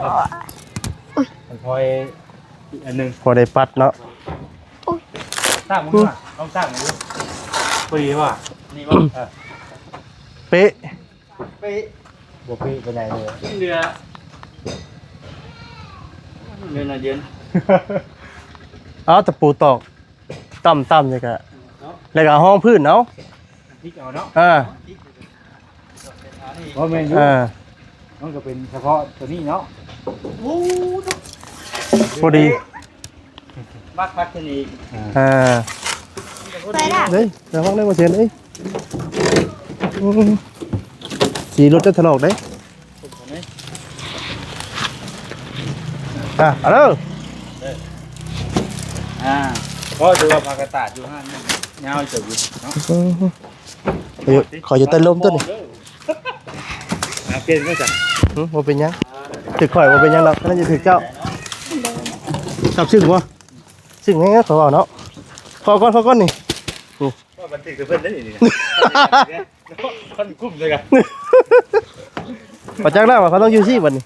ໂອ້ຍ ມັນພອຍອີກອັນໜຶ່ງ ພໍໄດ້ປັດເນາະ. ໂອ້ຍ ຕັ້ງມັນ ອືມ ລອງຕັ້ງມັນດູ ພໍດີບໍ່? ນີ້ບໍ່? ເອີ ເປະ ເປະ ບໍ່ເປະປານໃດເລີຍ ເຫຼືອ ເຫຼືອໜ້ອຍດຽວ. ເອົາຕະປູຕອກຕ່ຳໆ ນີ້ກະ ເນາະ ແລ້ວກະຮອງພື້ນເອົາ ຕິດເອົາເນາະ. ເອີ ບໍ່ແມ່ນຢູ່ ເອີ ມັນກໍເປັນສະເພາະຕົວນີ້ເນາະ. ໂອ້ ພໍດີ ບັກພັກທີ່ນີ້ ເອີ ໄປລະ ເດ້ ລະວັງເດີບໍ່ເຊັນເອີຍ. ອືມ ສີລົດຈະຖະຫຼອກເດ້. ອ່ະ ເອົາເດີ ອ່າ ກໍຖືວ່າຜ້າກະຕາດຢູ່ຫັ້ນຍາວເຕີບຢູ່ເນາະ. ອືມ ຂ້ອຍຢູ່ ຂ້ອຍຢູ່ໃຕ້ລົມຕົວນີ້. ອ່າ ປ່ຽນກໍຊັ້ນ ຫຶ ບໍ່ເປັນຫຍັງ ຖືກຂ້ອຍບໍ່ເປັນຫຍັງດອກ ຄັນນັ້ນຈະຖືກເຈົ້າ. ເຈົ້າຊຶ້ງບໍ່? ຊຶ້ງແຮງ ຂ້ອຍເວົ້າເນາະ. ຂໍກ່ອນ ຂໍກ່ອນນີ້ ນີ້ ວ່າມັນຖືກແຕ່ເພິ່ນເດ້ນີ້ນະ ມັນກຸ້ມເລີຍກະ ບໍ່ຈັກແລ້ວວ່າເຂົາຕ້ອງຢູ່ຊີ້ບັດນີ້.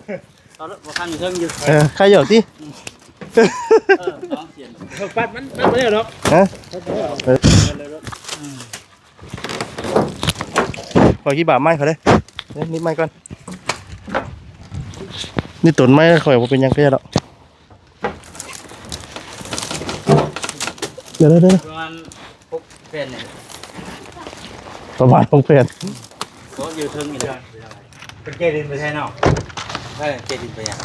ເອົາລະ ບໍ່ຄັນຢູ່ເທິງຢູ່ ເອີ ໃຄຢູ່ຕິ ເອີ ສອງສຽງ ເອີ ປັດມັນ ປັດບໍ່ໄດ້ດອກ ຮະ ເອີ ເອີ ເອີ ເອີ ເອີ ອືມ ຂ້ອຍກິນບາບໄມ້ເຂົາເດ້ ເອີ ນິບໄມ້ກ່ອນ ນີ້ຕົ້ນໄມ້ຂ້ອຍບໍ່ເປັນຫຍັງແທ້ດອກ. ເດີໆໆ ປະມານຫົກແຜ່ນນີ້ ປະມານຫົກແຜ່ນ ກໍຢູ່ເທິງນີ້ແຫຼະ. ເພິ່ນເຈດິນໄປໃສເນາະ? ເອີ ເຈດິນໄປຫຍັງ?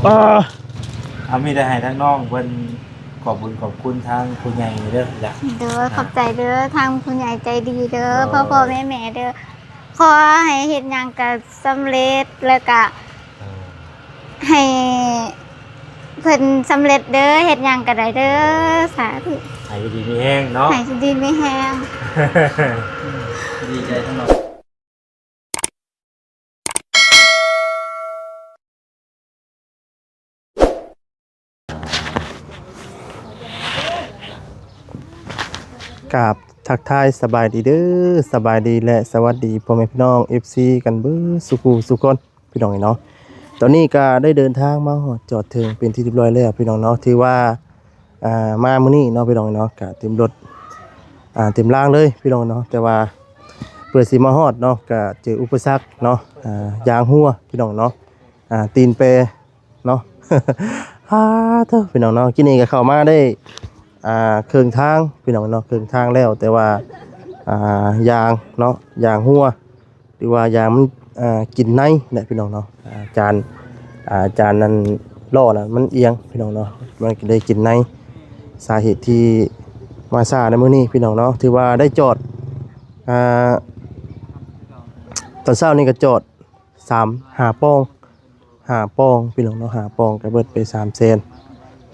ອ່າ ເອົາ ມີແຕ່ໃຫ້ທາງນ້ອງເພິ່ນຂອບບຸນຂອບຄຸນທາງຜູ້ໃຫຍ່ເດີລະ. ໂດຍ ຂອບໃຈເດີ ທາງຜູ້ໃຫຍ່ໃຈດີເດີ ໂດຍ ພໍ່ໆແມ່ໆເດີ. ຂໍໃຫ້ເຮັດຫຍັງກະສຳເລັດ ແລ້ວກະ ເອີ ໃຫ້ເພິ່ນສຳເລັດເດີ ເຮັດຫຍັງກະໄດ້ເດີ ສາທຸ. ໃຫ້ຢູ່ດີມີແຮງເນາະ ໃຫ້ຢູ່ດີມີແຮງ. ດີໃຈທັງນ້ອງ. ກາບທັກທາຍສະບາຍດີເດີ ສະບາຍດີ ແລະ ສະຫວັດດີພໍ່ແມ່ພີ່ນ້ອງ ເອັຟຊີ ກັນເບິດສູ່ຜູ້ສູ່ຄົນ ພີ່ນ້ອງເອີຍເນາະ. ຕອນນີ້ກະໄດ້ເດີນທາງມາຮອດຈອດເຖິງເປັນທີ່ຮຽບຮ້ອຍແລ້ວ ພີ່ນ້ອງເນາະ. ຖືວ່າ ອ່າ ມາມື້ນີ້ເນາະ ພີ່ນ້ອງເນາະ ກະເຕັມລົດ ອ່າ ເຕັມລາງເລີຍ ພີ່ນ້ອງເນາະ. ແຕ່ວ່າເພື່ອຊິມາຮອດເນາະ ກະເຈີອຸປະສັກເນາະ ອ່າ ຢາງຮົ່ວ ພີ່ນ້ອງເນາະ ອ່າ ຕີນແປເນາະ. ອາ ໂທ້ ພີ່ນ້ອງເນາະ ກີ້ນີ້ກະເຂົ້າມາໄດ້ ອ່າ ເຄິ່ງທາງ ພີ່ນ້ອງເນາະ ເຄິ່ງທາງແລ້ວ ແຕ່ວ່າ ອ່າ ຢາງເນາະ ຢາງຮົ່ວ ຫຼືວ່າຢາງມັນ ອ່າ ກິນໃນແຫຼະ ພີ່ນ້ອງເນາະ. ອ່າ ຈານ ອ່າ ຈານນັ້ນລໍ້ນະມັນອຽງ ພີ່ນ້ອງເນາະ ມັນກະເລີຍກິນໃນ. ສາເຫດທີ່ມາຊ້າໃນມື້ນີ້ ພີ່ນ້ອງເນາະ ຖືວ່າໄດ້ຈອດ ອ່າ ຕອນເຊົ້ານີ້ກະຈອດສາມ ຫ້າປ່ອງ ຫ້າປ່ອງ ພີ່ນ້ອງເນາະ ຫ້າປ່ອງກະເບິດໄປສາມແສນ.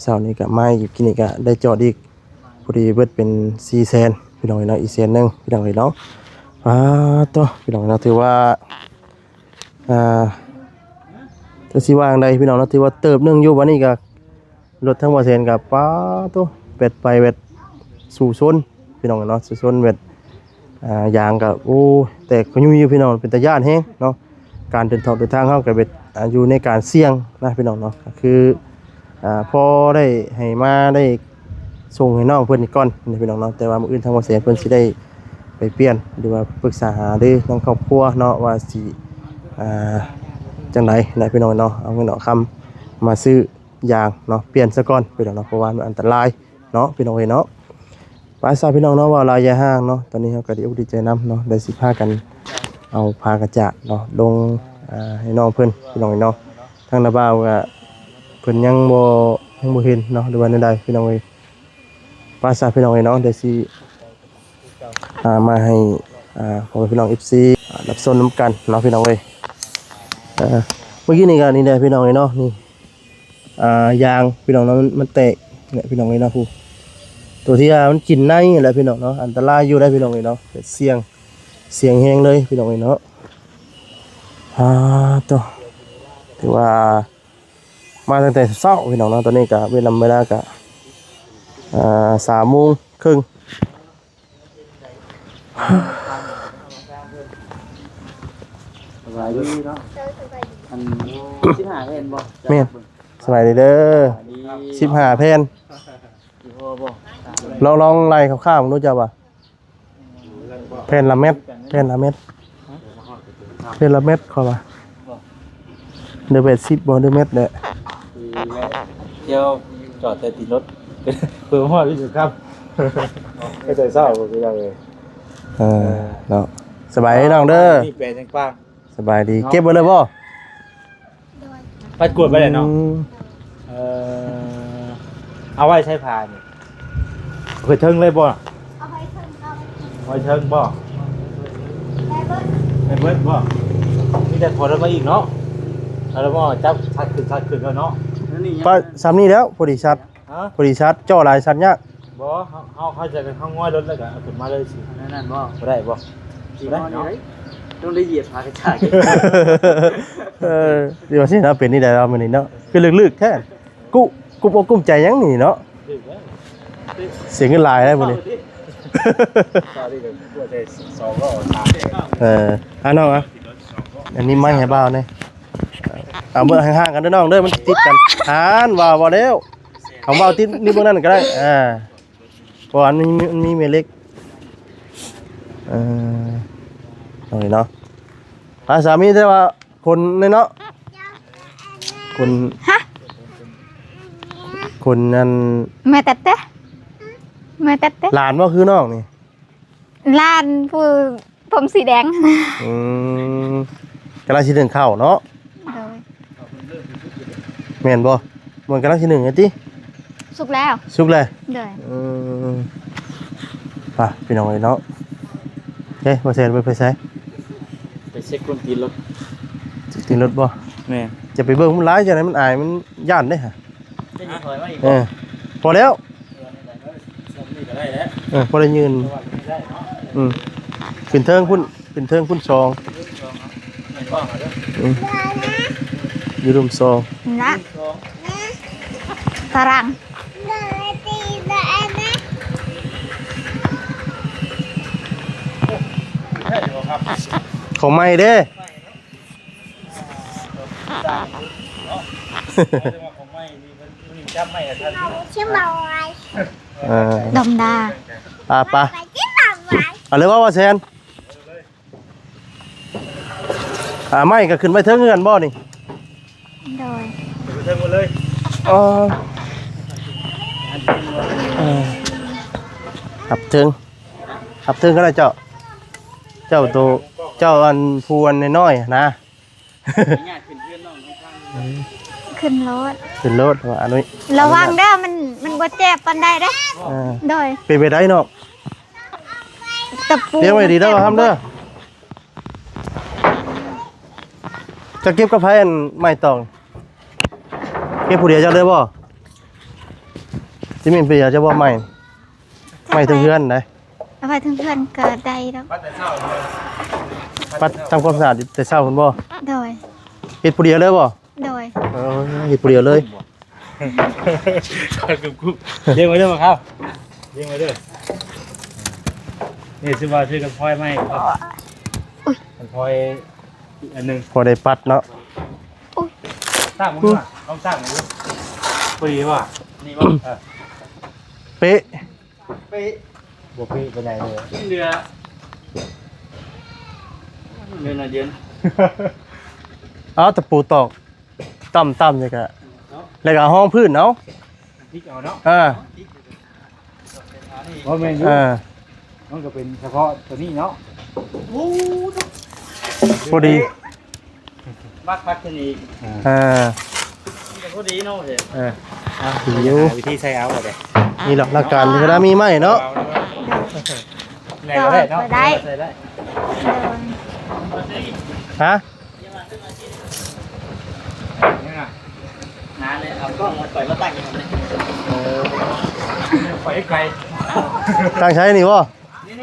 ເຊົ້ານີ້ກະມາອີກ ກີ້ນີ້ກະໄດ້ຈອດອີກ ພໍດີເບິດເປັນສີ່ແສນ ພີ່ນ້ອງເອີຍເນາະ ອີກແສນໜຶ່ງ ພີ່ນ້ອງເອີຍເນາະ. ປາດໂທ້ ພີ່ນ້ອງເນາະ ຖືວ່າ ອ່າ ຈະຊິວ່າຈັ່ງໃດ ພີ່ນ້ອງເນາະ ຖືວ່າເຕີບໜຶ່ງຢູ່. ບາດນີ້ກະລົດທາງບໍ່ແສນກະ ປາດໂທ້ ແບດໄປແບດສູ້ຊົນ ພີ່ນ້ອງເນາະ ສູ້ຊົນແບດ ອ່າ ຢາງກະ ໂອ້ ແຕກຂະຫຍຸຍຢູ່ ພີ່ນ້ອງ ເປັນຕາຢ້ານແຮງເນາະ. ການເດີນທອກເດີນທາງເຮົາກະເປັນ ອ່າ ຢູ່ໃນການສ່ຽງນະ ພີ່ນ້ອງເນາະ. ກະຄື ອ່າ ພໍໄດ້ໃຫ້ມາໄດ້ສົ່ງໃຫ້ນ້ອງເພິ່ນນີ້ກ່ອນນະ ພີ່ນ້ອງເນາະ ແຕ່ວ່າມື້ອື່ນທາງບໍ່ແສນເພິ່ນຊິໄດ້ໄປປ່ຽນ ຫຼືວ່າປຶກສາຫາລືທາງຄອບຄົວເນາະ ວ່າຊິ ອ່າ ຈັ່ງໃດນະ ພີ່ນ້ອງເນາະ ເອົາເງິນເອົາຄຳມາຊື້ຢາງເນາະ ປ່ຽນຊະກ່ອນ ພີ່ນ້ອງເນາະ ເພາະວ່າມັນອັນຕະລາຍເນາະ ພີ່ນ້ອງເອີຍເນາະ. ໄປຊະ ພີ່ນ້ອງເນາະ ເວົ້າຫຼາຍຢ່າຫ່າງເນາະ ຕອນນີ້ເຮົາກະດີອົກດີໃຈນຳເນາະ ໄດ້ຊິພາກັນເອົາຜ້າກະຈາດເນາະລົງ ອ່າ ໃຫ້ນ້ອງເພິ່ນ ພີ່ນ້ອງເນາະ. ທາງນ້າບ່າວກະເພິ່ນຍັງບໍ່ ຍັງບໍ່ເຫັນເນາະ ຫຼືວ່າແນວໃດ ພີ່ນ້ອງເອີຍ. ໄປຊະ ພີ່ນ້ອງເອີຍເນາະ ດຽວຊິ ອ່າ ມາໃຫ້ ອ່າ ພໍ່ແມ່ພີ່ນ້ອງ ເອັຟຊີ ອ່າ ຮັບຊົມນຳກັນເນາະ ພີ່ນ້ອງເອີຍ. ເອີ ມື້ກີ້ນີ້ກະນີ້ແຫຼະ ພີ່ນ້ອງເອີຍເນາະ ນີ້ ອ່າ ຢາງ ພີ່ນ້ອງເນາະ ມັນ ມັນແຕກແຫຼະ ພີ່ນ້ອງເອີຍເນາະ ຜູ້ ຕົວທີ່ວ່າມັນກິນໃນແຫຼະ ພີ່ນ້ອງເນາະ ອັນຕະລາຍຢູ່ໄດ໋ ພີ່ນ້ອງເອີຍເນາະ. ເສຍງ ສຽງແຮງເລີຍ ພີ່ນ້ອງເອີຍເນາະ. ອາ ໂທ້ ຖືວ່າມາຕັ້ງແຕ່ເຊົ້າ ພີ່ນ້ອງເນາະ ຕອນນີ້ກະເວລາ ເວລາກະ ອ່າ ສາມໂມງເຄິ່ງ. ໂ ສະບາຍດີເນາະ ໂດຍ ສະບາຍດີ ອັນ ສິບຫ້າແຜ່ນບໍ່? ແມ່ນ ສະບາຍດີເດີ ສະບາຍດີ ສິບຫ້າແຜ່ນ ຊິພໍບໍ່? ລອງ ລອງໄລ່ຄ່າວໆ ເບິ່ງດູເຈົ້າວ່າ ແຜ່ນລະແມັດ ແຜ່ນລະແມັດ ແຜ່ນລະແມັດ ຂ້ອຍວ່າ ບໍ່ ເດີແປດສິບບໍ່ ເດີແມັດແຫຼະ ດຽວຈອດແຕ່ຕີນລົດ ເພື່ອມາຮອດວິດສະຄັບ ໄປແຕ່ເຊົ້າ ພີ່ນ້ອງເອີຍ ເອີ ເອີ ເນາະ ສະບາຍດີນ້ອງເດີ ນີ້ແປຈັ່ງປາງ ສະບາຍດີ ເນາະ ເກັບເບິດເລີຍບໍ່? ໂດຍ ໄປກວດໄປແລ້ວເນາະ ອືມ ເອີ ເອົາໄວ້ໃຊ້ຜ້ານີ້ ເອົາໄປເທິງເລີຍບໍ່? ເອົາໄວ້ເທິງ ເອົາໄວ້ເທິງ ເອົາໄວ້ເທິງບໍ່? ໄດ້ເບິດ ໄດ້ເບິດບໍ່? ມີແຕ່ຖອດອອກມາອີກເນາະ ຖອດອອກມາຈັບຊັດຂຶ້ນ ຊັດຂຶ້ນເນາະ ປະ ສ່ຳນີ້ແລ້ວ ພໍດີຊັດ ຮະ? ພໍດີຊັດ ເຈາະຫຼາຍຊັດຍາກ ບໍ່ ເຮົາ ເຮົາ ເຮົາຈະ ເຮົາງ່ອຍລົດແລ້ວກໍເອົາຂຶ້ນມາເລີຍຊິ ອັນນັ້ນບໍ່? ບໍ່ໄດ້ບໍ່? ຊິງ່ອຍເນາະ ຕ້ອງໄດ້ຢຽບພາກະຈາກ ເອີ ດຽວຊິເນາະ ເປັນນີ້ໄດ້ລະມື້ນີ້ເນາະ ຄືລຶກໆແທ້ ກຸ ກຸ້ມອົກກຸ້ມໃຈຫຍັງນີ້ເນາະ ເສຍເງິນຫຼາຍໄດ໋ມື້ນີ້ ເອີ ອ່າ ນ້ອງ ອ່າ ອັນນີ້ໄມ້ໃຫ້ບ່າວແດ່ ເອົາເບິ່ງຫ່າງໆກັນເດີນ້ອງເດີ ມັນຕິດກັນ ຫານວ່າບໍ່ແລ້ວ ຂອງບ່າວຕິດນີ້ເບິ່ງນັ້ນກໍໄດ້ ອ່າ ເພາະວ່າມັນມີ ມັນມີແມ່ເຫຼັກ ເອີ ເອົາເນາະ ພາສາມີແຕ່ວ່າ ຄົນນີ້ເນາະ ຄົນ ຮະ ຄົນນັ້ນ ເມື່ອແຕ່ແຕ່ ເມື່ອແຕ່ແຕ່ ຫຼານບໍ່ຄືນ້ອງນີ້? ຫຼານຜູ້ຜົມສີແດງ ອືມ ກຳລັງຊິໜຶ້ງເຂົ້າເນາະ ໂດຍ ແມ່ນບໍ່? ມັນກຳລັງຊິໜຶ້ງແລ້ວຕິ? ສຸກແລ້ວ ສຸກແລ້ວ ໂດຍ ເອີ ໄປພີ່ນ້ອງເອີຍເນາະ ເອີ ບໍ່ແຊນໄປ ໄປໃສ? ໄປເຊັກກົ້ນຕີນລົດ ຕີນລົດບໍ່? ແມ່ນ ຈະໄປເບິ່ງມັນຫຼາຍຈັ່ງໃດ ມັນອາຍ ມັນຢ້ານເດ້ຫະ ເອີ ພໍແລ້ວ ເອີ ພໍໄດ້ຢືນ ເອີ ພໍໄດ້ຢືນ ອືມ ຂຶ້ນເທິງພຸ້ນ ຂຶ້ນເທິງພຸ້ນສອງ ແມ່ນບໍ່? ອືມ ຢູ່ລຸ່ມສອງ ນັ້ນລະ ຕາລາງ ຂອງໃໝ່ເດ້ ເອີ ດອມດາ ອ່າ ໄປ ເອົາເລີຍວ່າ ວ່າແຊນ ອ່າ ໄມ້ກໍຂຶ້ນໄປເທິງເຮືອນບໍ່ນີ້? ໂດຍ ຂຶ້ນໄປເທິງໝົດເລີຍ ອໍ ເອີ ຮັບເທິງ ຮັບເທິງກໍໄດ້ເຈົ້າ ເຈົ້າໂຕ ເຈົ້າອັນຜູ້ອັນນ້ອຍໆນະ ຂຶ້ນໂລດ ຂຶ້ນໂລດວ່າ ອະນຸຍ ລະວັງເດີ ມັນ ມັນບໍ່ເຈັບປານໃດເດ້ ເອີ ໂດຍ ເປັນໄປໄດ້ເນາະ ຕະປູ ລຽງໄວ້ດີເດີ ຫ້າມເດີ ເຈົ້າເກັບກັບໃຜ ອັນໄມ້ຕອກ ເກັບຜູ້ດຽວເຈົ້າເລີຍບໍ່? ຊິມີຜູ້ດຽວເຈົ້າບໍ່ ໄມ້ ໄມ້ເທິງເຮືອນໃດ ເອົາໄວ້ເທິງເຮືອນກໍໄດ້ດອກ ປັດແຕ່ເຊົ້າ ປັດທຳຄວາມສະອາດແຕ່ເຊົ້າພຸ້ນບໍ່? ໂດຍ ເຮັດຜູ້ດຽວເລີຍບໍ່? ໂດຍ ເອີ ເຮັດຜູ້ດຽວເລີຍ ຂ້ອຍກຸບໆ ລ້ຽງໄວ້ເດີ ມາຄາວ ລ້ຽງໄວ້ເດີ ນີ້ ຊື່ວ່າ ຊື່ກັນພອຍໃໝ່ ໂອ້ຍ ກັນພອຍອີກອັນໜຶ່ງ ພໍໄດ້ປັດເນາະ ໂອ້ຍ ສ້າງເບິ່ງດູ ລອງສ້າງເບິ່ງດູ ພໍດີບໍ່? ນີ້ບໍ່? ເອີ ເປະ ເປະ ບໍ່ເປະປານໃດເລີຍ ເຫຼືອ ເຫຼືອໜ້ອຍດຽວ ເອົາຕະປູຕອກ ຕ່ຳໆ ນີ້ກະ ເນາະ ແລ້ວກະຮອງພື້ນເອົາ ຕິກເອົາເນາະ ເອີ ບໍ່ແມ່ນຢູ່ ເອີ ມັນກໍເປັນສະເພາະຕົວນີ້ເນາະ ໂອ້ ພໍດີ ມັກ ມັກຕົວນີ້ ເອີ ນີ້ກໍພໍດີເນາະ ເອີ ດີຢູ່ ຫາວິທີໃສ່ເອົາເດ້ ນີ້ລະ ຫຼັກການກໍໄດ້ ມີໄມ້ເນາະ ເອົາເນາະ ແມ່ນກໍໄດ້ເນາະ ກໍໄດ້ ໃສ່ໄດ້ ຮະ? ງານເລີຍ ເອົາກ້ອງມາ ຂ້ອຍມາຕັ້ງຢູ່ນີ້ ເອີ ໄປໄກ ຕັ້ງໃສນີ້ບໍ່? ນີ້ໆ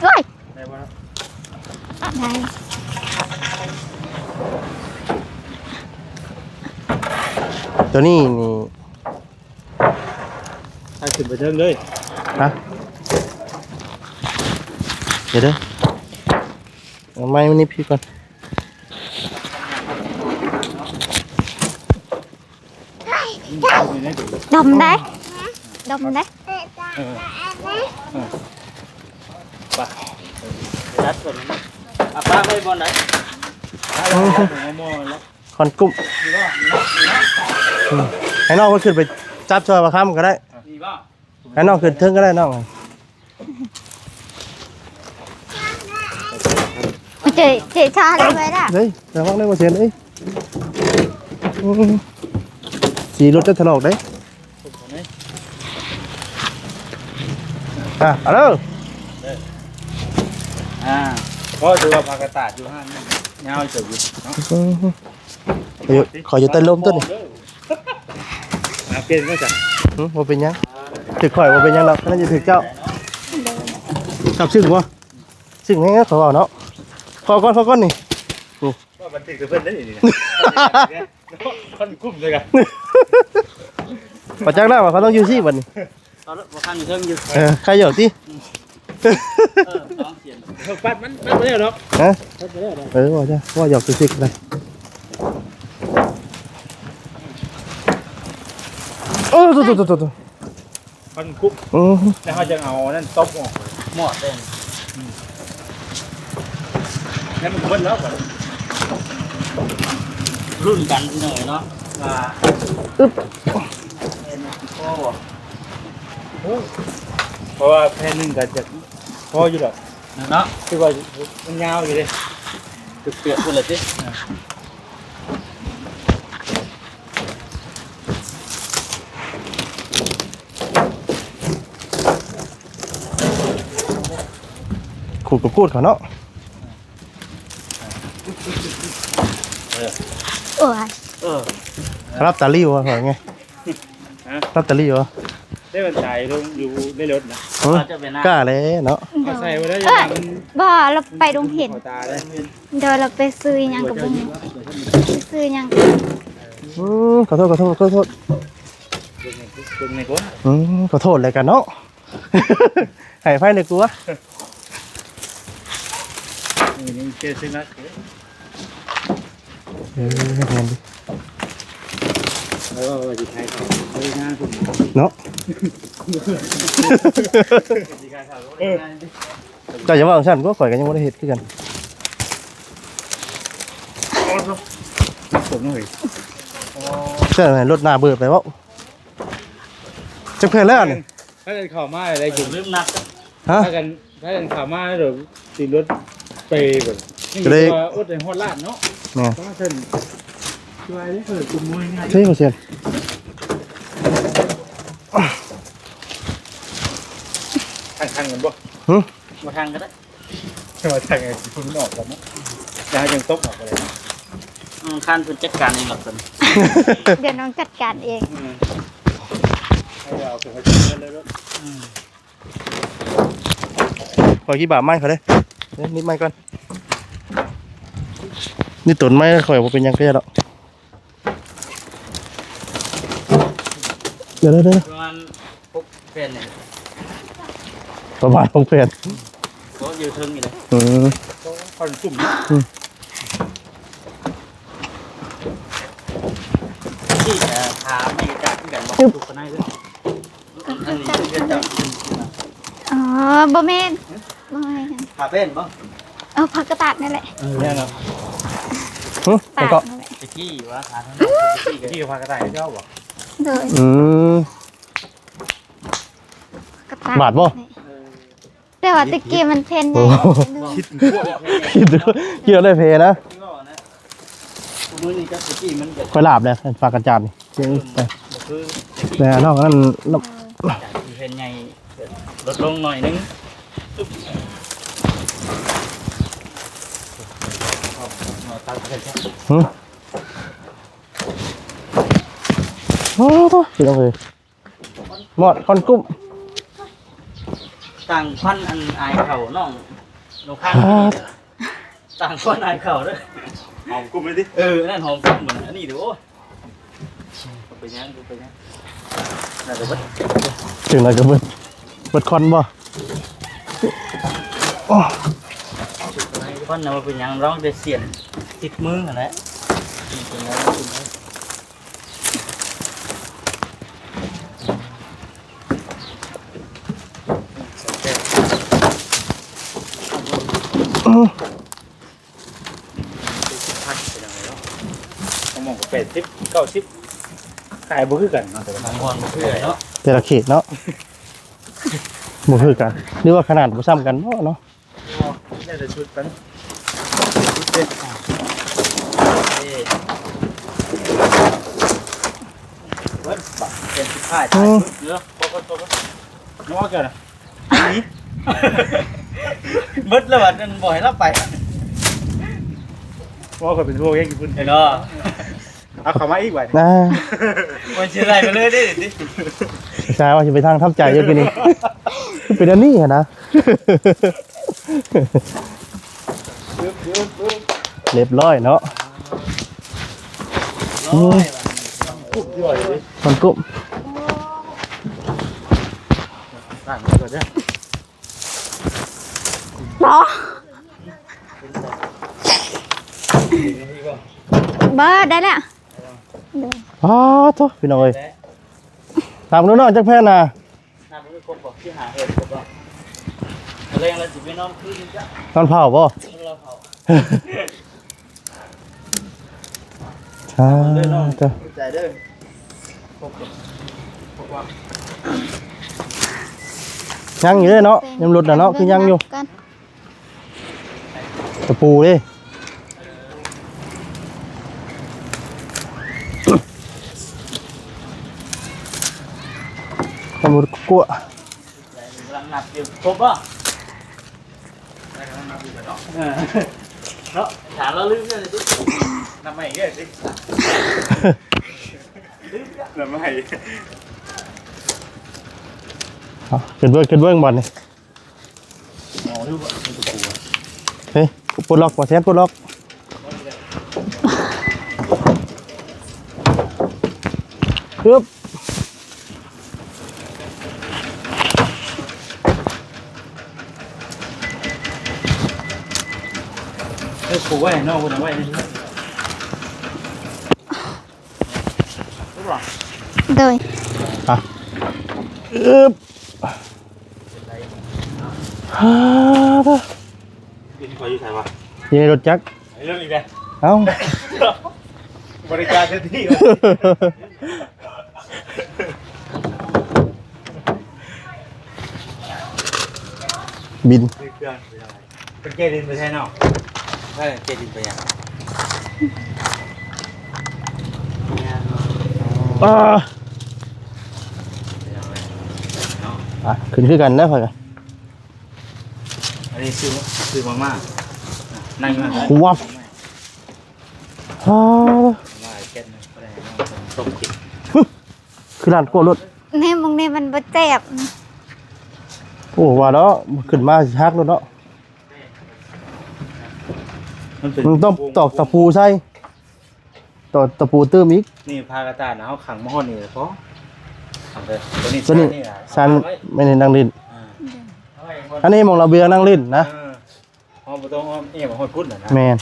ໂອ້ຍ ໄດ້ບໍ່? ໄດ້ ຕົວນີ້ນີ້ ພາຂຶ້ນໄປເທິງເລີຍ. ຮະ? ດຽວເດີ ເອົາໄມ້ມານີ້ພີ່ກ່ອນ. ດົມໄດ້ ດົມໄດ້. ເອີ ເອີ ໄປ ຈັດເພິ່ນ ເອົາປາໄວ້ບ່ອນໃດ? ເອົາ ເອົາໝໍ້ແລ້ວ ຄອນກຸ້ມ. ອືມ ໃຫ້ນ້ອງເພິ່ນຂຶ້ນໄປຈັບຊ່ອຍບ່າວຄຳກໍໄດ້. ນີ້ບໍ່? ໃຫ້ນ້ອງຂຶ້ນເທິງກໍໄດ້ນ້ອງ. ເຈ ເຈຊາໄດ້ໄວ້ລະ. ເຮີ້ຍ ລະວັງເດີບໍ່ເຊັນເອີຍ. ອືມ ສີລົດຈະຖະຫຼອກເດ້. ອ່ະ ເອົາເດີ. ອ່າ ພໍຖືວ່າຜ້າກະຕາດຢູ່ຫັ້ນຍາວເຕີບຢູ່ເນາະ. ອືມ ຂ້ອຍຢູ່ ຂ້ອຍຢູ່ໃຕ້ລົມຕົວນີ້. ອ່າ ປ່ຽນມາຈ້ະ. ຫຶ ບໍ່ເປັນຫຍັງ ຖືກຂ້ອຍບໍ່ເປັນຫຍັງດອກ ໜ້າຈະຖືກເຈົ້າ. ເຈົ້າຊຶ້ງບໍ່? ຊຶ້ງແຮງເຂົາເວົ້າເນາະ. ພໍກ່ອນ ພໍກ່ອນນີ້. ໂອ້ ວ່າມັນຖືກແຕ່ເພິ່ນໄດ໋ນີ້. ມັນກຸ້ມເລີຍກະ ບໍ່ຈັກແລ້ວວ່າເຂົາຕ້ອງຢູ່ຊີ້ບັດນີ້. ເອົາລະ ບໍ່ຄັນເທິງຢູ່. ເອີ ໃຄຢູ່ຕິ. ເອີ ສອງສຽນ ເອີ ປັດມັນ ປັດບໍ່ໄດ້ດອກ. ຮະ? ປັດບໍ່ໄດ້ດອກ. ເອີ ວ່າຈ້ະ ວ່າຢອກຊິກະໄດ້. ໂອ້ ໂຕ ໂຕ ໂຕ ໂຕ ຄວັນຄຸບ. ອື ແລ້ວເຮົາຈະເອົາອັນນັ້ນຕົບອອກ ໝອດເດ້. ອືມ ແລ້ວມັນກໍເບິດແລ້ວ. ລຸ້ນກັນພີ່ນ້ອງເນາະ ວ່າ ອຶບ ແຜ່ນໜຶ່ງຊິພໍບໍ່. ໂອ້ຍ ເພາະວ່າແຜ່ນໜຶ່ງກໍຈະພໍຢູ່ດອກເນາະ ຄືວ່າມັນຍາວຢູ່ເດ້. ເກືອບໆພຸ້ນລະຕິ. ອ່າ ຂູດກໍຂູດເຂົາເນາະ. ເອີ ໂອ້ຍ ເອີ ລັບຕາລີວະ ວ່າໄງ? ຮະ? ລັບຕາລີວະ? ໄດ້ບັນໄດລົງຢູ່ໃນລົດນະ. ເອີ ກ້າແລ້ວເນາະ. ເອົາໃສ່ບໍ່ໄດ້. ເອີ ບໍ່ ລາວໄປດົງເຫັນ. ໂດຍ ລາວໄປຊື້ອີ່ຫຍັງກໍບໍ່ຮູ້ ຊື້ຫຍັງ. ອືມ ຂໍໂທດ ຂໍໂທດ ຂໍໂທດ. ອືມ ຂໍໂທດແລ້ວກັນເນາະ. ໃຫ້ໄຟໃນກົວ. ເອີ ແມ່ນເດ້. ເອີ ວ່າຊິຂາຍເຂົ້າເລີຍນະ ເນາະ. ເຈົ້າຢ່າເວົ້າຈັ່ງຊັ້ນ ຂ້ອຍກໍຍັງບໍ່ໄດ້ເຮັດຄືກັນ. ເຈົ້າໃຫ້ລົດໜ້າເບີດໄປເວົ້າ. ຈັກແຜ່ນແລ້ວນີ້? ພາກັນເຂົ້າມາໄດ້ກິນ ລືມນັບ. ຮະ? ພາກັນ ພາກັນເຂົ້າມາໂດຍຂີ່ລົດໄປເບິ່ງ ຈະໄດ້ ວ່າອົດໃຫ້ຮອດລ້ານເນາະ. ແມ່ນ ວ່າຊັ້ນ ຊ່ວຍເດີ ເອີ ກຸມມືງ່າຍ. ເອີ ບໍ່ເຊັນ ທັງໆກັນບໍ່? ຫຶ? ບໍ່ທັງກໍໄດ້. ແຕ່ວ່າທາງໄອ້ທີ່ເພິ່ນອອກກັນເນາະ ແລ້ວເຮົາຍັງຕົກອອກໄປເລີຍເນາະ. ອືມ ຄັນເພິ່ນຈັດການເອງດອກເພິ່ນ. ດຽວນ້ອງຈັດການເອງ. ອືມ ໃຫ້ເອົາເພິ່ນໄປເລີຍເນາະ. ອືມ ຂ້ອຍຊິບາບໄມ້ຂ້ອຍເດ້. ເອີ ນິດໄມ້ກ່ອນ ນິດຕົ້ນໄມ້ຂ້ອຍບໍ່ເປັນຫຍັງກໍໄດ້ດອກ. ດຽວໆໆ ປະມານຫົກແຜ່ນນີ້ ປະມານຫົກແຜ່ນ. ກໍຢູ່ເທິງນີ້ແຫຼະ. ອືມ ຄວັນຊຸ່ມເນາະ. ອືມ ທີ່ ເອີ ຂາໄມ້ຈັກຄືກັນບໍ່? ທຸບ ທຸບປານໃດເດີ. ອັນນີ້ເຮັດຈາກ ອໍ ບໍ່ແມ່ນ ບໍ່ແມ່ນ ຜ້າແປ້ນບໍ່? ເອີ ຜ້າກະຕາດນັ້ນແຫຼະ. ເອີ ແມ່ນເນາະ. ຫຶ? ຕາດນັ້ນແຫຼະ. ຕະກີ້ວ່າ ຕະກີ້ກໍຜ້າກະຕາດເຈົ້າບໍ່? ໂດຍ. ອືມ ກະຕາດ ບາດບໍ່? ນີ້ ເອີ ແຕ່ວ່າແຕ່ກີ້ມັນແຜ່ນໃຫຍ່. ໂອ້ ຄິດ ຄິດ ຄິດໄດ້ແພນະ. ມື້ນີ້ກັບຕະກີ້ມັນຈະ ຂ້ອຍລາບແລ້ວ ຝາກກະຈານນີ້. ເອີ ບໍ່ຄື ແຕ່ນ້ອງນັ້ນ ເອີ ຈາກທີ່ແຜ່ນໃຫຍ່ ລົດລົງໜ້ອຍໜຶ່ງ. ຫຶ? ໂອ້ໂຫ ພີ່ນ້ອງເອີຍ ໝອດຄວັນກຸ້ມ ຕ່າງຄວັນອັນອາຍເຂົານ້ອງ ນ້ອງຂ້າງ ອ່າ ຕ່າງຄວັນອາຍເຂົາເດີ. ຫອມກຸ້ມເລີຍຕິ. ເອີ ອັນນັ້ນຫອມກຸ້ມ ອັນນີ້ເດີ. ໂອ້ຍ ເປັນຫຍັງ ເປັນຫຍັງ? ໜ້າຈະເບິດ ເຖິງໄດ້ກໍເບິດ ເບິດຄອນບໍ່? ໂອ້ ຄອນນະ ບໍ່ເປັນຫຍັງ ລອງແຕ່ສຽນຕິດມືຫັ້ນແຫຼະ. ຂອງໝ່ອງກໍແປດສິບ ເກົ້າສິບ ຂາຍບໍ່ຄືກັນເນາະ ແຕ່ລະບ່ອນບໍ່ຄືກັນເນາະ ແຕ່ລະເຂດເນາະ ບໍ່ຄືກັນ ຫຼືວ່າຂະໜາດບໍ່ສ່ຳກັນເນາະ ເນາະ ແລ້ວແຕ່ຊຸດມັນ ຊຸດເດ້ ເອີ ເບິດບາດເປັນສຸດທ້າຍ ອືມ ເນາະ ພໍກ່ອນ ພໍກ່ອນ ເນາະ ເກີນນະ. ເບິດແລ້ວບັດນັ້ນ ບໍ່ໃຫ້ລາວໄປ ເວົ້າຂ້ອຍເປັນຫ່ວງແຮງຢູ່ພຸ້ນເນາະ ເອົາເຂົ້າມາອີກບັດນີ້ ອ່າ ມັນຊິໄລ່ໄປເລີຍເດ້ ຊາວ່າຊິໄປທາງທຳໃຈຢູ່ກີ້ນີ້ ເປັນອັນນີ້ຫັ້ນນະ ຮຶບ ຮຶບ ຮຶບ ຮຽບຮ້ອຍເນາະ ຮຽບຮ້ອຍ ອືມ ມັນກຸບ ບໍ່ ບໍ່ ໄດ້ແລ້ວ ອ້າໂທ້ ພີ່ນ້ອງເອີຍ ຖາມເບິ່ງດູນ້ອງ ຈັກແຜ່ນນະ? ນອນເຝົ້າບໍ່? ນອນເຝົ້າບໍ່? ອ່າ ເດີນ້ອງ ເດີ ໃຈເດີ ຍັງຢູ່ເດ້ເນາະ ຍັງຫຼຸດນະເນາະ ຄືຍັງຢູ່ ຕະປູເດ້ ຕຳຫຼວດກວດ ກຳລັງນັບຢູ່ ຄົບບໍ່? ເອີ ເນາະ ຖາມລາວລືມແລ້ວຕິ ນັບໃໝ່ອີກເດີຕິ ນັບໃໝ່ ເອົາ ຂຶ້ນເບິ່ງ ຂຶ້ນເບິ່ງບັດນີ້ ເຮີ້ຍ ປົດລັອກ ບໍ່ແຊນ ປົດລັອກ ຮຶບ ເຮີ້ຍ ປູໄວ້ເນາະ ເພິ່ນເອົາໄວ້ໃນນີ້ ໂດຍ ອ່ະ ອຶບ ອ່າ ເດີ ຢູ່ໃນລົດຈັກ ໃນລົດອີກແລ້ວ ເອົ້າ ບໍລິການເຕັມທີ່ ບິນ ເຄື່ອງ ເພິ່ນເກັບດິນໄປໃສເນາະ ເອີ ເກັບດິນໄປຫຍັງ ອ່າ ອ່ະ ຂຶ້ນຄືກັນແລ້ວຂ້ອຍກໍ ອັນນີ້ຊື້ ຊື້ມາມ່າ ນັ່ງຢູ່ຫັ້ນ ວັບ ອ່າ ມາແກັດນະ ບໍ່ໄດ້ເນາະ ຕົ້ມກິນ ຮຶ ຄືຮ້ານກວດລົດ ແນວໝ່ອງນີ້ມັນບໍ່ແຊບ ໂອ້ ວ່າແລ້ວ ຂຶ້ນມາຊິຫັກໂລດເນາະ ມັນເປັນ ມັນຕ້ອງຕອກຕະປູໃສ່ ຕອກຕະປູຕື່ມອີກ ນີ້ຜ້າກະຕ່ານເຮົາຂັງມາຮອດນີ້ແລ້ວພໍ ຂັງໄປ ຕົວນີ້ ຕົວນີ້ ຊານນີ້ລະ ຊານ ເອົາໄວ້ ແມ່ນໃຫ້ນັ່ງຫຼິ້ນ ອ່າ ອັນນີ້ໝ່ອງລະບຽງນັ່ງຫຼິ້ນນະ ເອີ ເຮົາບໍ່ຕ້ອງອ້ອມແອ້ມຮອດພຸ້ນນະ ແມ່ນ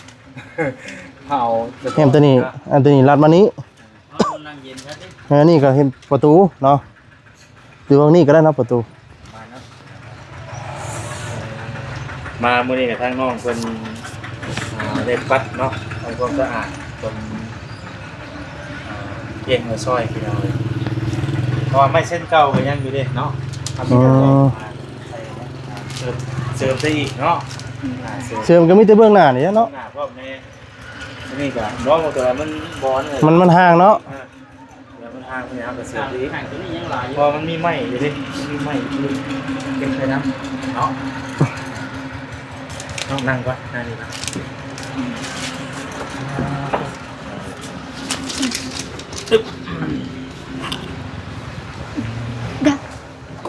ເຮົາເອົາແອ້ມຕົວນີ້ ອັນຕົວນີ້ລັດມານີ້ ເຮົານັ່ງເຢັນຊະຕິ ເອີ ນີ້ກໍເຫັນປະຕູເນາະ ຫຼືວ່ານີ້ກໍໄດ້ເນາະປະຕູ ມາເນາະ ມາມື້ນີ້ກໍທາງນ້ອງເພິ່ນ ອ່າ ໄດ້ປັດເນາະ ທຳຄວາມສະອາດ ເພິ່ນ ອ່າ ແຈ້ງມາຊ່ອຍພີ່ນ້ອງເອີຍ ເພາະວ່າໄມ້ເສັ້ນເກົ່າກໍຍັງຢູ່ເດ້ເນາະ ເອົາໄມ້ເກົ່າ ອືມ ມາໃສ່ ເສີມ ເສີມໃສ່ອີກເນາະ ອ່າ ເສີມ ເສີມກໍມີແຕ່ເບື້ອງໜ້ານີ້ແຫຼະເນາະ ເບື້ອງໜ້າພ້ອມແນ່ ອັນນີ້ກໍບໍ່ ແຕ່ວ່າມັນບໍ່ອັນນັ້ນ ມັນ ມັນຫ່າງເນາະ ອ່າ ແລ້ວມັນຫ່າງ ມັນຫຍັງກໍເສີມໄປອີກ ຫ່າງ ໂຕນີ້ຍັງຫຼາຍຢູ່ ເພາະມັນມີໄມ້ຢູ່ເດ້ ມັນມີໄມ້ຢູ່ ເກັບໄປນຳເນາະ ນ້ອງນັ່ງກ່ອນ ນັ່ງນີ້ກ່ອນ ຕຶບ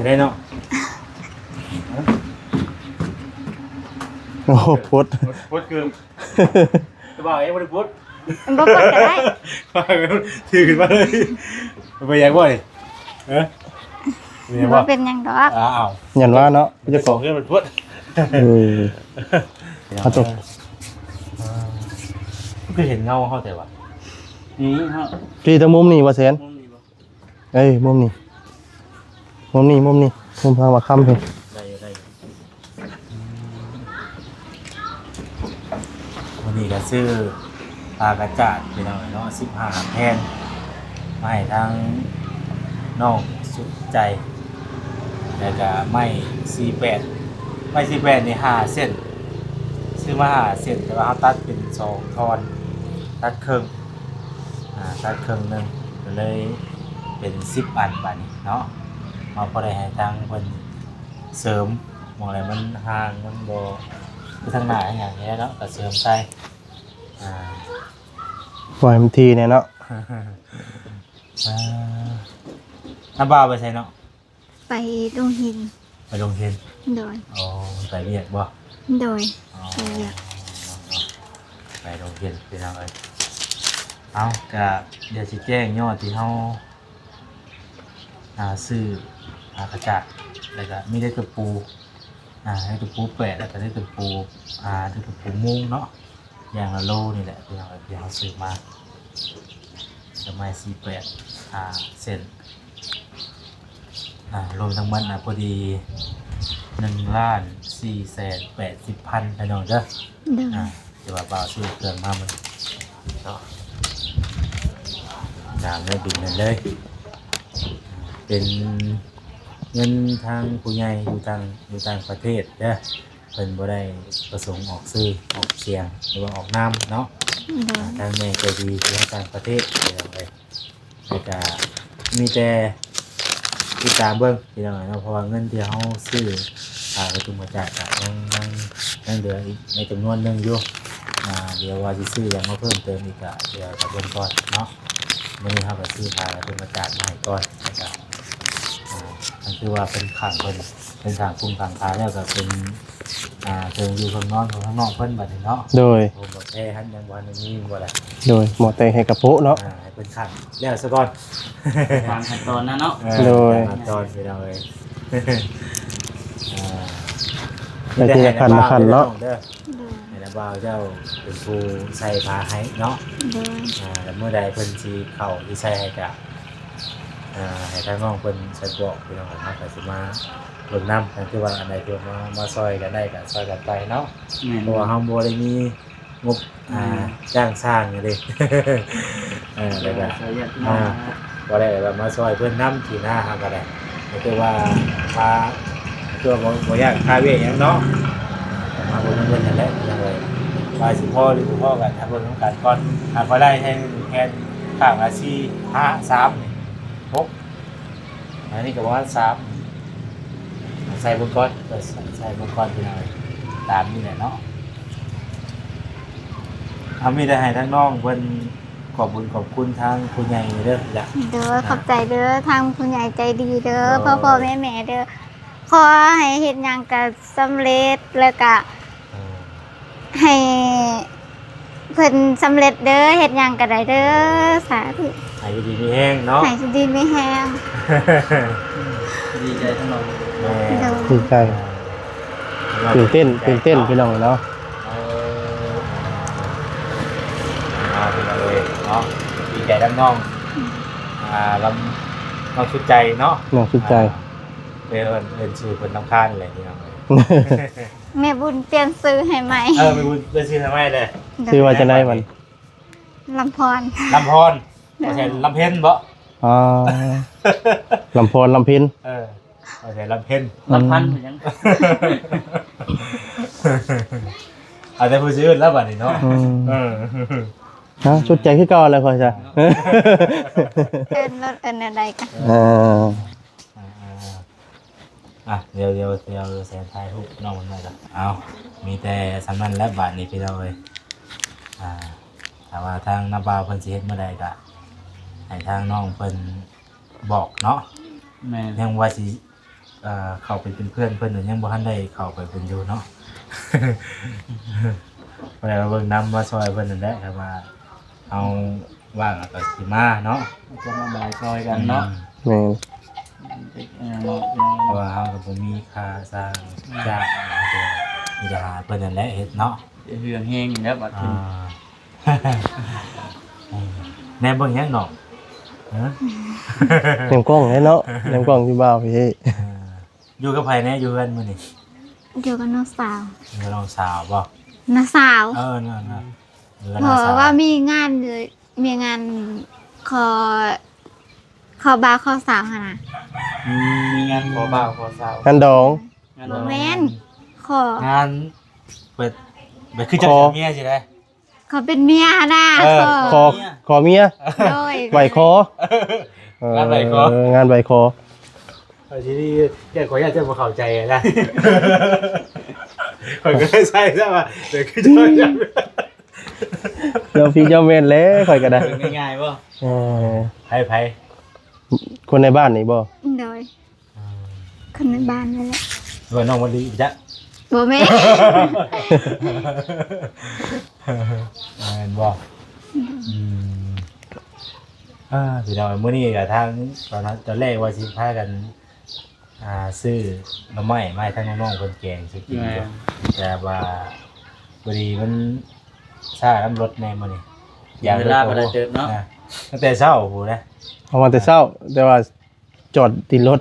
ໄດ້ເນາະ ໂອ້ໂຫ ໂພດ ໂພດເກີນ ຈະວ່າເອງບໍ່ໄດ້ໂພດ ບໍ່ໂພດກໍໄດ້ ຖືຂຶ້ນມາເລີຍ ໄປຢາກບໍ່ນີ້ ເອີ ແມ່ນບໍ່? ບໍ່ເປັນຫຍັງດອກ. ອ້າວ ຢ້ານວ່າເນາະ ເຈົ້າຂອງເຮືອນມັນພຸດ. ເອີ ເຮົາຕົກ ຄືເຫັນເງົາເຮົາແຕ່ວ່າ ນີ້ເຮົາ ທີ່ທາງມຸມນີ້ບໍ່ແຊນ? ມຸມນີ້ບໍ່? ເອີ ມຸມນີ້ ມຸມນີ້ ມຸມນີ້ ມຸມທາງບາກຄຳພີ້ ໄດ້ຢູ່ ໄດ້ຢູ່. ມື້ນີ້ກໍຊື້ຜ້າກະຈາດ ພີ່ນ້ອງເອີຍເນາະ ສິບຫ້າແຜ່ນ ມາໃຫ້ທາງນ້ອງສຸດໃຈ ແລ້ວກໍໄມ້ສີ່ແປດ ໄມ້ສີ່ແປດນີ້ຫ້າເສັ້ນ ຊື້ມາຫ້າເສັ້ນ ແຕ່ວ່າເຮົາຕັດເປັນສອງທ່ອນ ຕັດເຄິ່ງ ອ່າ ຕັດເຄິ່ງໜຶ່ງ ກໍເລີຍເປັນສິບອັນບາດນີ້ເນາະ ເຮົາພໍໄດ້ໃຫ້ທາງເພິ່ນເສີມ ໝ່ອງໃດມັນຫ່າງ ມັນບໍ່ຄືທາງໜ້າຫຍັງນີ້ແຫຼະເນາະ ກໍເສີມໃສ່ ອ່າ ບໍ່ໃຫ້ມັນຖີ່ແດ່ເນາະ. ອ່າ ນ້າບ່າວໄປໃສເນາະ? ໄປດົງເຫັນ. ໄປດົງເຫັນ? ໂດຍ. ອໍ ໄປວຽກບໍ່? ໂດຍ. ອໍ ໄປວຽກ ໄປດົງເຫັນ ພີ່ນ້ອງເອີຍ. ເອົາ ກະດຽວຊິແຈ້ງຍອດທີ່ເຮົາ ອ່າ ຊື້ຜ້າກະຈາດ ແລ້ວກະມີເຫຼັກຕະປູ ອ່າ ເຫຼັກຕະປູແປດ ແລ້ວກະເຫຼັກຕະປູ ອ່າ ເຫຼັກຕະປູມຸງເນາະ ຢ່າງລະໂລນີ້ແຫຼະ ພີ່ນ້ອງເອີຍ ທີ່ເຮົາຊື້ມາ ກະໄມ້ສີ່ແປດ ຫ້າເສັ້ນ ອ່າ ລວມທັງໝົດນະ ພໍດີໜຶ່ງລ້ານສີ່ແສນແປດສິບພັນ ພີ່ນ້ອງເດີ. ໂດຍ. ອ່າ ຖືວ່າບ່າວຊື້ເຄື່ອງມາມື້ນີ້ເນາະ ຕາມໃນບິນນັ້ນເລີຍ ເປັນເງິນທາງຜູ້ໃຫຍ່ຢູ່ຕ່າງ ຢູ່ຕ່າງປະເທດເດີ ເພິ່ນບໍ່ໄດ້ປະສົງອອກຊື່ອອກສຽງ ຫຼືວ່າອອກນາມເນາະ. ໂດຍ. ອ່າ ທາງແມ່ໃຈດີທີ່ຢູ່ຕ່າງປະເທດ ພີ່ນ້ອງເອີຍ ແລ້ວກະມີແຕ່ຕິດຕາມເບິ່ງ ພີ່ນ້ອງເອີຍເນາະ ເພາະວ່າເງິນທີ່ເຮົາຊື້ ອ່າ ກະຕຸມກະຈາດກະຍັງ ຍັງ ຍັງເຫຼືອອີກໃນຈຳນວນໜຶ່ງຢູ່ ອ່າ ດຽວວ່າຊິຊື້ຫຍັງມາເພີ່ມເຕີມອີກກະ ດຽວຖ້າເບິ່ງກ່ອນເນາະ. ມື້ນີ້ເຮົາກະຊື້ຜ້າກະຕຸມກະຈາດມາໃຫ້ກ່ອນ ແລ້ວກະ ອ່າ ກໍຄືວ່າເປັນຂ້າງເພິ່ນ ເປັນຂ້າງກຸ້ມຂ້າງຂາ ແລ້ວກະເປັນ ອ່າ ເຄື່ອງຢູ່ເຄື່ອງນອນຂອງທາງນ້ອງເພິ່ນບັດນີ້ເນາະ. ໂດຍ. ໂອ້ ໝໍ້ແຕ່ຫັ້ນຍັງບໍ່ທັນໄດ້ມີບໍ່ລະ? ໂດຍ. ໝໍ້ແຕ່ໃຫ້ກະໂປະເນາະ. ອ່າ ໃຫ້ເພິ່ນຂັ້ນແລ້ວສາກ່ອນ ຕາມຂັ້ນຕອນນະເນາະ. ເອີ ໂດຍ. ຕາມຂັ້ນຕອນ ພີ່ນ້ອງເອີຍ. ອ່າ ໄປທີລະຂັ້ນລະຂັ້ນເນາະ. ໂດຍ. ໃຫ້ນ້າບ່າວເຈົ້າເປັນຜູ້ໃສ່ຜ້າໃຫ້ເນາະ. ໂດຍ. ອ່າ ແລ້ວມື້ໃດເພິ່ນຊິເຂົ້າຊິໃສ່ໃຫ້ກະ ອ່າ ໃຫ້ທາງນ້ອງເພິ່ນໃສ່ບອກ ພີ່ນ້ອງເອີຍ ເຮົາກະຊິມາເບິ່ງນຳ ກໍຄືວ່າອັນໃດທີ່ວ່າມາ ມາຊ່ອຍກັນໄດ້ກະຊ່ອຍກັນໄປເນາະ. ແມ່ນ. ເພາະວ່າເຮົາບໍ່ໄດ້ມີງົບ ອ່າ ຈ້າງຊ່າງເດ້ ເອີ ແລ້ວກະ ອ່າ ບໍ່ໄດ້ແບບວ່າມາຊ່ອຍເພິ່ນນຳຊີ້ນະ ເຮົາກະໄດ້ ກໍຄືວ່າມາ ຄືວ່າບໍ່ ບໍ່ຢາກຄາວຽກຫຍັງເນາະ ມາເບິ່ງນຳເພິ່ນຫັ້ນແຫຼະ ພີ່ນ້ອງເອີຍ ວ່າຊິພໍຫຼືບໍ່ພໍກະຖ້າເບິ່ງນຳກັນກ່ອນ. ຖ້າຂ້ອຍໄລ່ໃຫ້ແຄ່ຂ້າງລະສີ່ ຫ້າ ສາມ ນີ້ ຫົກ ອັນນີ້ກໍປະມານສາມ ໃສ່ເບິ່ງກ່ອນ ໃສ່ເບິ່ງກ່ອນ ພີ່ນ້ອງເອີຍ ຕາມນີ້ແຫຼະເນາະ. ເອົາ ມີແຕ່ໃຫ້ທາງນ້ອງເພິ່ນຂອບບຸນຂອບຄຸນທາງຜູ້ໃຫຍ່ເດີລະ. ໂດຍ. ຂອບໃຈເດີ ທາງຜູ້ໃຫຍ່ໃຈດີເດີ ພໍ່ໆແມ່ໆເດີ ຂໍໃຫ້ເຮັດຫຍັງກະສຳເລັດ ແລ້ວກະ ເອີ ໃຫ້ເພິ່ນສຳເລັດເດີ ເຮັດຫຍັງກະໄດ້ເດີ ສາທຸ. ໃຫ້ຢູ່ດີມີແຮງເນາະ ໃຫ້ຢູ່ດີມີແຮງ. ດີໃຈທັງນ້ອງ ແມ່ນ ໂດຍ ດີໃຈ ອ່າ ຕື່ນເຕັ້ນ ຕື່ນເຕັ້ນ ພີ່ນ້ອງເນາະ. ເອີ ອ່າ ພີ່ນ້ອງເອີຍເນາະ ດີໃຈນຳນ້ອງ ອ່າ ລຳ ນ້ອງສຸດໃຈເນາະ ນ້ອງສຸດໃຈ ອ່າ ເອີ້ນ ເອີ້ນຊື່ເພິ່ນລຳຄານແຫຼະ ພີ່ນ້ອງເອີຍ. ແມ່ບຸນປ່ຽນຊື່ໃຫ້ໃໝ່. ເອີ ແມ່ບຸນປ່ຽນຊື່ໃຫ້ໃໝ່ແຫຼະ. ໂດຍ. ຊື່ວ່າຈັ່ງໃດບັດ? ລຳພອນ. ລຳພອນ. ໂດຍ. ບໍ່ໃຊ່ລຳເພັນບໍ? ອໍ ລຳພອນ ລຳເພັນ. ເອີ ບໍ່ໃຊ່ລຳເພັນ ອືມ ລຳພັນເປັນຫຍັງ? ເອົາແຕ່ຜູ້ຊື່ອື່ນແລ້ວບັດນີ້ເນາະ. ອືມ ເອີ ເນາະ ສຸດໃຈຄືເກົ່າແລ້ວຂ້ອຍຊະ. ເອີ້ນລົດເອີ້ນແນວໃດກະ ເອີ ອ່າໆ ອ່ະ ດຽວ ດຽວ ດຽວແສນຖ່າຍຮູບນ້ອງເພິ່ນໜ້ອຍລະ. ເອົາ ມີແຕ່ສ່ຳນັ້ນແຫຼະບາດນີ້ພີ່ນ້ອງເອີຍ. ອ່າ ຖ້າວ່າທາງນ້າບ່າວເພິ່ນຊິເຮັດມື້ໃດກະໃຫ້ທາງນ້ອງເພິ່ນບອກເນາະ. ແມ່ນ. ຍັງວ່າຊິ ເອີ ເຂົ້າໄປເປັນເພື່ອນເພິ່ນ ຍັງບໍ່ທັນໄດ້ເຂົ້າໄປເປັນຢູ່ເນາະ. ບໍ່ໄດ້ມາເບິ່ງນຳ ມາຊ່ອຍເພິ່ນນັ້ນແຫຼະ ຖ້າວ່າເຮົາວ່າງເຮົາກໍຊິມາເນາະ ຈະມາບາຍຊ່ອຍກັນເນາະ. ອືມ ແມ່ນ. ເພາະວ່າເຮົາກໍບໍ່ມີຄ່າສ້າງຈ້າງ ມີແຕ່ຫາເພິ່ນນັ້ນແຫຼະເຮັດເນາະ ເຮືອງແຮງນີ້ແຫຼະບັດ ອ່າ ແນມເບິ່ງຫຍັງນ້ອງ? ຮະ? ແນມກ້ອງແຫຼະເນາະ ແນມກ້ອງຢູ່ບ່າວພີ່ ອ່າ ຢູ່ກັບໃຜແດ່ຢູ່ເຮືອນມື້ນີ້? ຢູ່ກັບນ້ອງສາວ ຢູ່ກັບນ້ອງສາວບໍ່? ນ້າສາວ ເອີ ນ້າ ນ້າ ເອີ ເພາະວ່າມີງານ ມີງານຂໍ ຂໍບ່າວຂໍສາວຫັ້ນນະ ອືມ ມີງານຂໍບ່າວຂໍສາວ ງານດອງ ງານດອງ ບໍ່ແມ່ນ ຂໍ ງານ ແບບ ແບບຄືເຈົ້າ ຂໍ ເຈົ້າເມຍຊິໄດ້ ຂໍເປັນເມຍຫັ້ນນະ ເອີ ຂໍ ຂໍ ຂໍເມຍ ໂດຍ ໄຫວ້ຂໍ ເອີ ງານໄຫວ້ຂໍ ເອີ ງານໄຫວ້ຂໍ ເອີ ທີນີ້ ເຈົ້າ ຂໍຢ້ານເຈົ້າບໍ່ເຂົ້າໃຈນະ ຂ້ອຍກໍເລີຍໃສ່ຊະວ່າ ແບບຄືເຈົ້າ ເຈົ້າຜິດເຈົ້າແມ່ນແຫຼະ ຂ້ອຍກໍໄດ້ ເອີ ງ່າຍໆບໍ່? ເອີ ໃຜ ໃຜ? ຄົນໃນບ້ານນີ້ບໍ່? ໂດຍ ອືມ ຄົນໃນບ້ານນັ້ນແຫຼະ ວ່ານ້ອງມະລິຈັກ ບໍ່ແມ່ນ ແມ່ນບໍ່? ອືມ ອ່າ ພີ່ນ້ອງ ມື້ນີ້ກໍທາງ ຕອນນັ້ນ ຕອນແລກວ່າຊິພາກັນ ອ່າ ຊື້ໜໍ່ໄມ້ມາໃຫ້ທາງນ້ອງໆເພິ່ນແກງຊິກິນຢູ່ ແມ່ນ ແຕ່ວ່າພໍດີມັນຊ້ານຳລົດແດ່ມື້ນີ້ ຢ່າງເວລາບໍ່ໄດ້ເຕີບເນາະ ຕັ້ງແຕ່ເຊົ້າພຸ້ນນະ ອອກມາແຕ່ເຊົ້າ ແຕ່ວ່າ ຈອດຕິດລົດ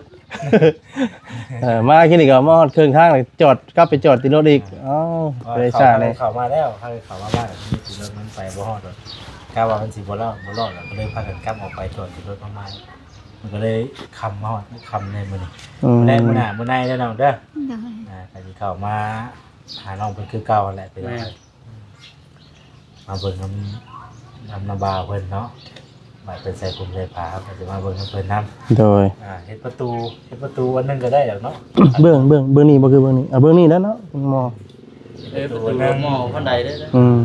ເອີ ມາທີ່ນີ້ກໍມາຮອດເຄິ່ງທາງ ແລ້ວຈອດ ກັບໄປຈອດຕິດລົດອີກ ເອີ ເອົ້າ ເຂົ້າ ເຂົ້າມາແລ້ວ ເຂົ້າ ເຂົ້າມາບ້ານ ຕິດລົດມັນໄປບໍ່ຮອດດອກ ກະວ່າມັນຊິບໍ່ລອດ ບໍ່ລອດ ກໍເລີຍພາກັນກັບອອກໄປຈອດຕິດລົດມາໃໝ່ ມັນກໍເລີຍຄ່ຳ ມາຮອດຄ່ຳໃນມື້ນີ້ ອືມ ແລະມື້ໜ້າມື້ໃນເດີນ້ອງເດີ ໂດຍ ອ່າ ກໍຊິເຂົ້າມາຫານ້ອງເພິ່ນຄືເກົ່າຫັ້ນແຫຼະ ພີ່ນ້ອງ ແມ່ນ ມາເບິ່ງນຳ ນຳນ້າບ່າວເພິ່ນເນາະ ບາດເພິ່ນໃສ່ຜົມໃສ່ຜ້າ ເຮົາກໍຊິມາເບິ່ງນຳເພິ່ນນຳ ໂດຍ ອ່າ ເຮັດປະຕູ ເຮັດປະຕູອັນໜຶ່ງກໍໄດ້ດອກເນາະ ເບື້ອງ ເບື້ອງ ເບື້ອງນີ້ບໍ່ຄືເບື້ອງນີ້ ເອົາເບື້ອງນີ້ແຫຼະເນາະ ໝໍ້ ເອີ ປະຕູ ເອີ ໝໍ້ ບັນໄດເດ້ ອືມ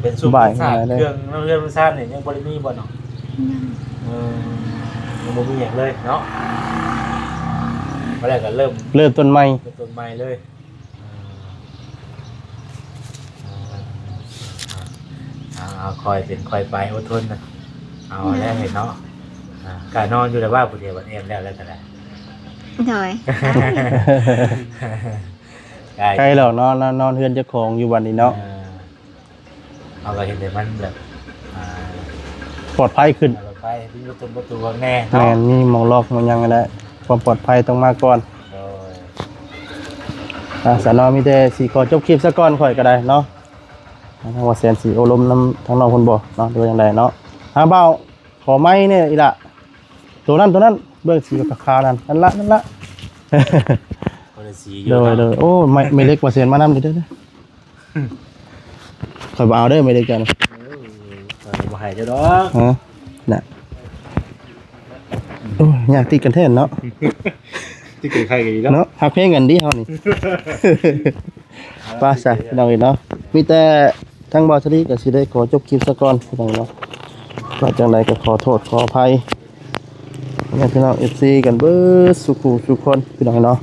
ເປັນຊຸມ ສາດເຄື່ອງ ເຮືອນຊານນີ້ຍັງບໍ່ໄດ້ມີບໍ່ເນາະ? ຍັງ ເອີ ຍັງບໍ່ມີຫຍັງເລີຍເນາະ ບັດແລ້ວກໍເລີ່ມ ເລີ່ມຕົ້ນໃໝ່ ເລີ່ມຕົ້ນໃໝ່ເລີຍ. ເອີ ເອົາ ເອົາ ຄ່ອຍເປັນຄ່ອຍໄປ ອົດທົນນະ ເອົາແລ້ວເນາະ ອ່າ ກະນອນຢູ່ແລ້ວວ່າຜູ້ດຽວ ບັດແອມແລ້ວ ແລ້ວກໍໄດ້ ໂດຍ ໃກ້ ໃກ້ແລ້ວເນາະ ນອນ ນອນເຮືອນເຈົ້າຂອງຢູ່ບັດນີ້ເນາະ ເອີ. ເຮົາກໍເຮັດໃຫ້ມັນແບບ ອ່າ ປອດໄພຂຶ້ນ ປອດໄພ ມີປະຕູ ປະຕູຂ້າງແນ່ເນາະ ແມ່ນ ມີໝ່ອງລັອກໝ່ອງຫຍັງຫັ້ນແຫຼະ ຄວາມປອດໄພຕ້ອງມາກ່ອນ ໂດຍ ອ່າ ສາວນ້ອຍມີແຕ່ຊິຂໍຈົບຄລິບຊະກ່ອນ ຂ້ອຍກໍໄດ້ເນາະ ທາງວ່າແສນຊິໂອ້ລົມນຳທາງນ້ອງເພິ່ນບໍ່ເນາະ ຫຼືວ່າຈັ່ງໃດເນາະ ຫາບ່າວ ຂໍໄມ້ແດ່ອີ່ຫຼ້າ ໂຕນັ້ນ ໂຕນັ້ນ ເບິ່ງສີຂາວໆນັ້ນ ນັ້ນລະ ນັ້ນລະ ຄົນລະສີຢູ່ ໂດຍ ເນາະ ໂດຍ ໂອ້ ໄມ້ ໄມ້ເຫຼັກວ່າແສນມານຳເດີ້ ຂ້ອຍບໍ່ເອົາເດີ້ ໄມ້ເຫຼັກເຈົ້ານະ ເອີ ຂ້ອຍບໍ່ໃຫ້ເຈົ້າດອກ ຮະ ນະ ໂອ້ຍ ຍາກຕິດກັນແທ້ເນາະ ຕິດກັນໄຄກັນອີກແລ້ວເນາະ ຮັກແພງກັນເດ້ເຮົານີ້ ໄປຊະພີ່ນ້ອງເອີຍເນາະ ມີແຕ່ທາງບ່າວສະລີກໍຊິໄດ້ຂໍຈົບຄລິບຊະກ່ອນພີ່ນ້ອງເນາະ ວ່າຈັ່ງໃດກໍຂໍໂທດຂໍອະໄພ ແມ່ພີ່ນ້ອງເອັຟຊີກັນເບິດສູ່ຜູ້ສູ່ຄົນພີ່ນ້ອງເນາະ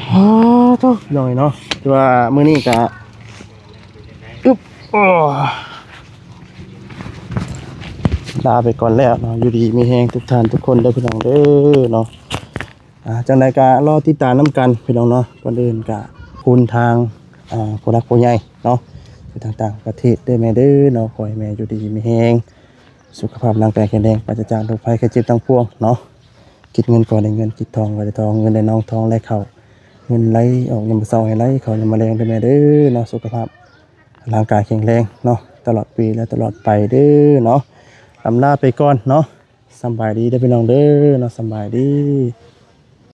ໂອ້ໂທ້ ພີ່ນ້ອງເອີຍເນາະ ຖືວ່າມື້ນີ້ກະ ອຶບ ໂອ້ ລາໄປກ່ອນແລ້ວເນາະ ຢູ່ດີມີແຮງທຸກທ່ານທຸກຄົນເດີພີ່ນ້ອງເດີເນາະ ອ່າ ຈັ່ງໃດກໍລໍຕິດຕາມນຳກັນພີ່ນ້ອງເນາະ ກ່ອນອື່ນກໍຂອບຄຸນທາງ ອ່າ ຜູ້ຫຼັກຜູ້ໃຫຍ່ເນາະ ຢູ່ຕ່າງໆປະເທດເດີແມ່ເດີເນາະ ຂໍໃຫ້ແມ່ຢູ່ດີມີແຮງ ສຸຂະພາບຮ່າງກາຍແຂງແຮງ ປາສະຈາກໂລກໄພໄຂ້ເຈັບທັງປວງເນາະ ຄິດເງິນກໍໄດ້ເງິນ ຄິດທອງກໍໄດ້ທອງ ເງິນໄດ້ນອງ ທອງໄດ້ເຂົ້າ ເງິນໄຫຼອອກຍາມເຊົ້າ ໃຫ້ໄຫຼເຂົ້າຍາມແລງເດີແມ່ເດີເນາະ ສຸຂະພາບຮ່າງກາຍແຂງແຮງເນາະ ຕະຫຼອດປີ ແລະ ຕະຫຼອດໄປເດີເນາະ ອຳລາໄປກ່ອນເນາະ ສຳບາຍດີເດີພີ່ນ້ອງເດີເນາະ ສຳບາຍດີ.